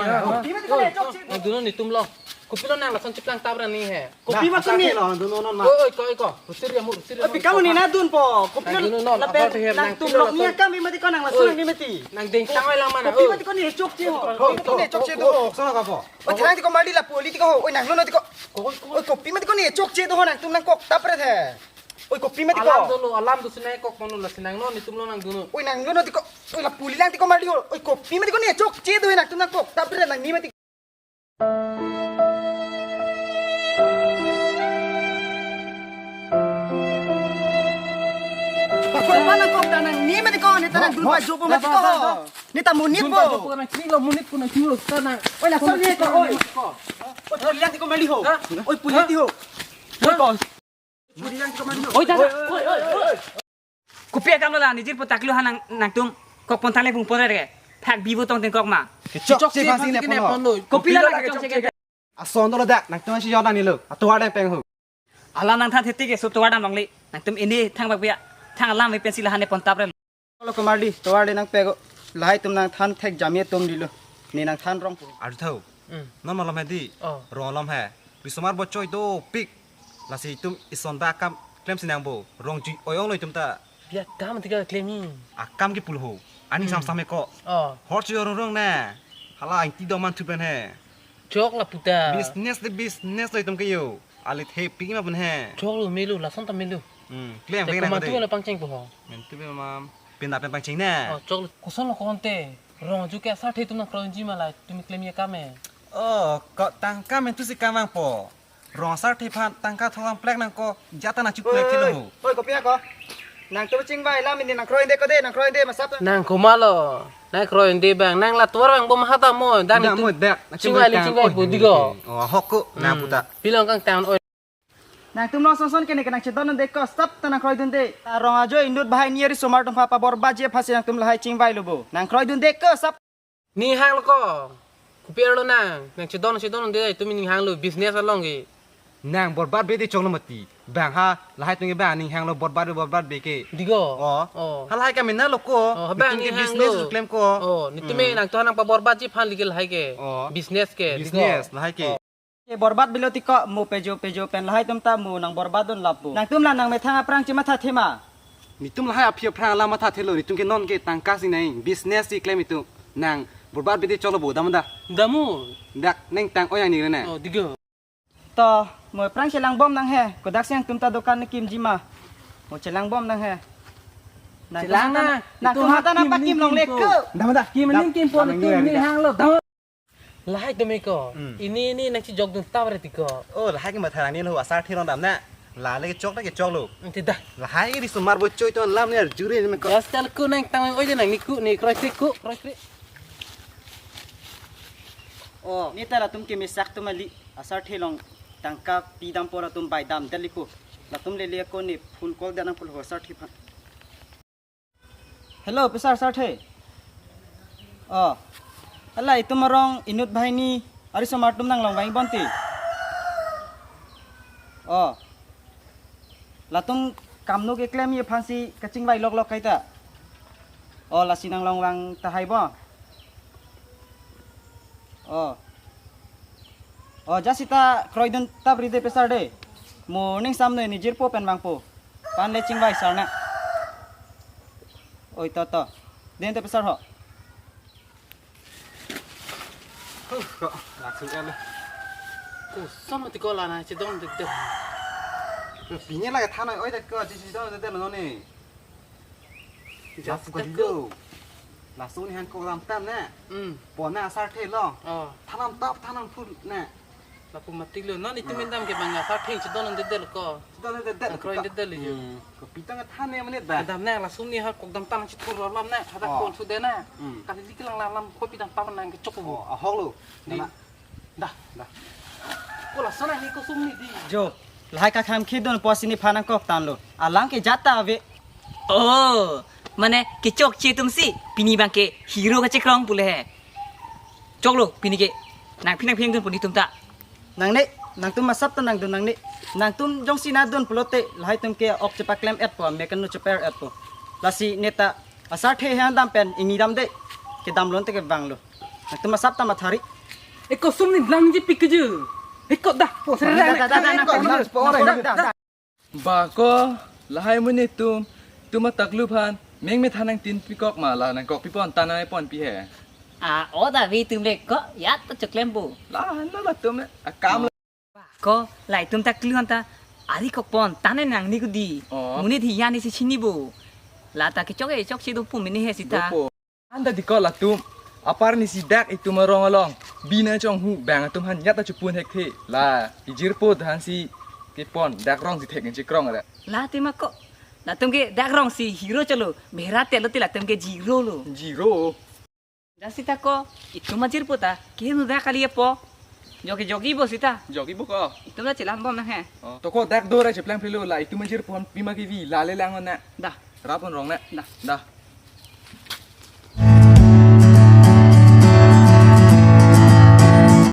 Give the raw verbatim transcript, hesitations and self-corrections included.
Kopi mati ko ne chokche. Nangdunnon netum lo. Kopilo nang lason chiplang tap ra ni he. Kopi mati ko ne. Nangdunnon non ma. Oi, oi, ko, oi, ko. Rusir ya mu, rusir ya mu. Pika mo ne nangdunpo. Kopilo nangdunnon non, lapen apor the nang nangtum pilo lo lason. Ni akam mati ko nang lason. Oi. Ni mati. Nangdeng tang oi lang mana. Kopi mati ko ne chokche ho. Kopi mati ko ne chokche do. Sana kapo. Oi, thanang ti ko mali lapu li ti ko. Oi, nangdunnon ti ko. Oi, kopi mati ko ne chokche do ho nangtum nangkok tap ra the. Oi, kopi mati ko. Alam dolo, alam do sinai kok manu la sinang non, netum lo nangdunnon. Oi, nangdunnon ti ko. Oi, lapu li lang ti ko mali ho. Oi, kopi mati ko ne chokche do nangtum nangkok tap ra nang ni mati. Bakal mana kok tanang ni mati ko ne tanang dun pa jopo mati ko. Ne ta monit po. Dun pa jopo nang kring lo monit po nang kring lo tanang. Oi, lason ne ko oi. Oi, puli lang ti ko mali ho. Ha? Oi, puli ti ho. Oi, ko. Oi, dada. Oi, oi, oi, oi. Kopi akam lo la, nijir po taklu ha nang, nangtum kok pon thanle pung pon re. Phak bibo tong teng kok ma. Chokche pasi ne pon lo. Kopi la la chokche ke. Ason dolo dak, nangtum si jordan ni lo. Atovar dam peng ho. Alam nangthan theti ke so tovar dam longle. Nangtum ini thang bak biya. Thang alam me pensi la hane pon tap re. Lo ko mali, tovar de nangpek ko. Lahai tum nangthan thek jamye tum dilo. Ne nangthan rong po. Arju thau. Hmm. Non malom he di. Oh. Rong lom he. Risomar bo choi dopik. Lasi itum ison ba akam klem sinang bo. Rong jui oyong lo itum ta. Biya akam ti ka klem hi. Akam ke pulo ho. Aning Hmm. sam sam ko. Oh. Hor choi rong rong na. Hala ang ti doman thu pen he. Chok lapu ta. Business de business lo itum ke yo. Alit he pik ma pen he. Chok lo melu, lason ta melu. Hmm. Klem Te klem ko nang mantu de. Wala pangcheng po ho. Mantu be mam. Pinda pen pangcheng na. Oh, chok lo. Koson lo konte. Rong aju ke asarthe tum nangkroi unji ma la, tum klem ye kam e. Oh, ko tangka mentu si kam vangpo. Rong asarthe aphan tangka thorang plek nang ko jata nang chuk plek thilo. Oi, kopi ako. Nangtum chingvai lam ini nangkroi unde ko de, nangkroi unde masap. Nang komat lo. Nangkroi unde bang, nang la tovar bang bom hata mo, dan Dak itu mo, dak. Chingvai li chingvai oi, budi ko. Oh, hok ko, nang Hmm. puta. Pilong kang town oi. Nangtum long songson kene ke nangchedon unde ko, stop ta nangkroi dunde. Arong ajo inut bahai ni arisomar atum pha paborbat ji aphansi nangtum lahai chingvai lo bo. Nangkroi dunde ko, stop. Ning hang lo ko. Kopi arlo nang, nangchedon chedon unde, itum ning hang lo, business along ke. Nang borbat be de chong lo mati. Bang ha, lahai tum ke bang ning hang lo borbat borbat be ke. Di ko. Oh. Oh. Ha lahai ka mina lo ko. Oh, bang Netum ke ning hang business lo. Lo klem ko. Oh, netum Hmm. me nangtum nang paborbat ji aphan li ke lahai ke. Oh. Business ke. Di ko. Business, lahai ke. Oh. Ke borbat bilo ti ko mo pejo pejo pen lahai tum ta mo nang borbat dun lapu. Nangtum la nang methang aphrang chematha thema. Netum lahai aphi aphrang la matha thelo netum ke non ke tangka si nai business si klem itum nang borbat bidi cholo bo dam da. Damu. Dak neng tang oyang ni ne. Oh, di ko. To mo aphrang chelang bom nang he. Kodak siang tum ta dokan ni kim jima. Mo chelang bom nang he. Nang Chelang tum na. Nang Itum tum hak hata na kim pakim ning long kim lek po. Ke. Dam da. Kim Dam. Ning kim po Dam ni ning tum ning ning hang lo. Dam. Lahai tumi ko. Hmm. Ini ini nang chijok dun tawar ti ko. Oh, lahai ke matharang ni lo asarthe rong dam na. La le ke chok na ke chok lo. Ante dah. Lahai ke risomar bo choi ton lam ne arjure ni me ko. Dastal ku nang tang oi de nang ni ku ni kroi kri ku kroi kri. Oh, ni ta latum ke mesak tum ali asarthe long tangka pi dam por atum bai dam dali ku. Latum le le ko ni phone call dan ang pul ho asarthe phan. Hello, pesar sarthe. Oh. Hala itum arong inut bahai ni arisomar atum nang long vang bonti. Oh. Latum kamno keklem ye aphansi kachingvai lok lok kaita. Oh, lasi nang long vang tahai bo. Oh. Oh, ja sita kroi dun tap ride pesar de. Mo ning sam noi ni jirpo pen vangpo. Pan le chingvai sar na. Oi to to. Den te pesar ho. Huh, ko, langsung ele. Ko, sama ti ko la na chedon de de. Pini lagi thanoi oi de ko chedon de de no ni. Lapu kali lo. Laso ni han ko lam tam ne. Hmm. Pon na asarthe lo. Oh. Thanam tap thanam phun ne. Lapu matik lo. Non itum indam ke bang asarthe chedon de de ko. Chedon de de. Nang kroi de de lo. Hmm. Kopi tang than ne menit ba. Dam ne laso ni ha kok dam tang chithur lam ne. Hada Oh. Kon sude ne. Hmm. Kali lik lang lam lam kopi dam tang nang kechok Oh, bo. Ahok lo. Di. Nana. Dah, dah. Ko lason ni ko sum ni di. Jo, lahai ka kham khidon puas ini phanang kok tan lo. Alang ke jata ave. Oh, mane kechokche atum si pini bang ke hero kachekrong pule he. Choklo pini ke. Nang phinang phinang dun puni tum ta. Nang ne, nangtum masap ta nang dun nang ne. Nangtum jongsi na dun pulote lahai tum ke ok chepaklem et po, mekan nu cheper et po. Lasi neta asarthe hang dam pen ini dam de. Kedam lon te ke bang lo. Nangtum masap ta mathari. Eko sum ni lang ji pik keju. Eko dah. Serang. Da, da, da, da, da, da, da, da, da. Ba ko, lahai amonit atum, itum ataklu aphan mengmethan nangtin pikok ma, la nangkok pipon, tan nangpon pi he. A, o da vi atum le ko, ya to choklem bu. La, no latum, akam. Ko, la itum ataklu aphan ta, ari kokpon, tan nangni kudi. Oh. Monit hiyan isi chini bu. La ta kechok e chok si dopo mene he sita. Dopo. Anta dikot latum, apar ni si dak itum arong along, bina chonghu, bang atum aphan nyata chupun hekthe, la, ijirpo aphan si, kepon, dak rong si thek nge chikrong ada. La tema ko, latum ke dak rong si hero cholo, mehra telo te latum ke zero lo. Zero. Da sita ko, itum ajirpo ta, kehenu dak kali apo. Jogi jogi bo sita. Jogi bo ko. Itum la chelam bom nang he. Oh. To ko dak do ra cheplang pelo la, itum ajirpo aphan pima kevi, la le lang on na. Da. Rap on rong na. Da. Da.